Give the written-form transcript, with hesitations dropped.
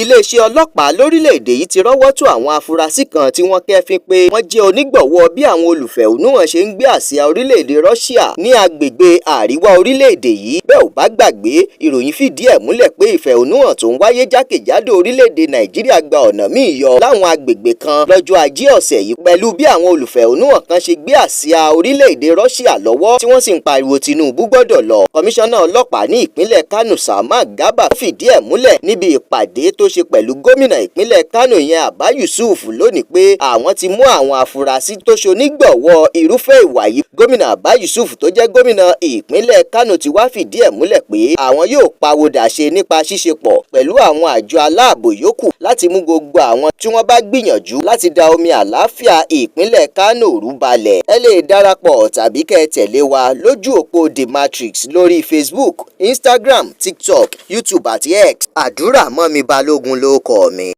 Iléeṣẹ́ ọlọ́pàá lórílẹ̀‐èdè yìí ti rọ́wọ́ tó àwọn afurasí kan tí wọ́n kẹ́fín pé wọ́n jẹ́ onígbọ̀wọ́ bí àwọn olùfẹ̀hónúhàn ṣe ń gbé àsíá orílẹ̀‐èdè Russia ní agbègbè àríwá orílẹ̀‐èdè yìí. Bẹ́ẹ̀ ò bá gbàgbé, ìròyìn fìdí ẹ̀ múlẹ̀ pé ìfẹ̀hónúhàn tó ń wáyé jákèjádò orílẹ̀‐èdè Nàìjíríà gba ọ̀nà míì yọ láwọn agbègbè kan lọ́jọ́ Ajé ọ̀sẹ̀ yìí, pẹ̀lú bí àwọn olùfẹ̀hónúhàn kan ṣe gbé àsíá orílẹ̀‐èdè Russia lọ́wọ́ tí wọ́n sì ń pariwo "Tinubu gbọ́dọ̀ lọ". Kọmíṣánná ọlọ́pàá ní ìpínlẹ̀ Kánò, Salman Garba, fìdí ẹ̀ múlẹ̀ níbi ìpàdé tó ṣe pẹ̀lú gómìnà ìpínlẹ̀ Kánò yẹn, Abba Yusuf, lónìí pé àwọn ti mú àwọn afurasí tó ṣonígbọ̀wọ́ irúfẹ́ ìwà yìí. Gómìnà Abba Yusuf tó jẹ́ gómìnà ìpínlẹ̀ Kánò ti wá fìdí ẹ̀ múlẹ̀ pé àwọn yóò pawódà ṣe nípa ṣíṣe pọ̀ pẹ̀lú àwọn àjọ aláàbò yòókù láti mú gbogbo àwọn tí wọ́n bá gbìyànjú láti da omi àlàáfíà ìpínlẹ̀ Kánò rú balẹ̀. Ẹ lè darapọ̀ tàbí kẹ́ ẹ tẹ̀lé wa lójú òpó The Matrix lórí Facebook, Instagram, TikTok, YouTube àti X. Àdúrà mọ́mi Balógun ló kọ́ mi.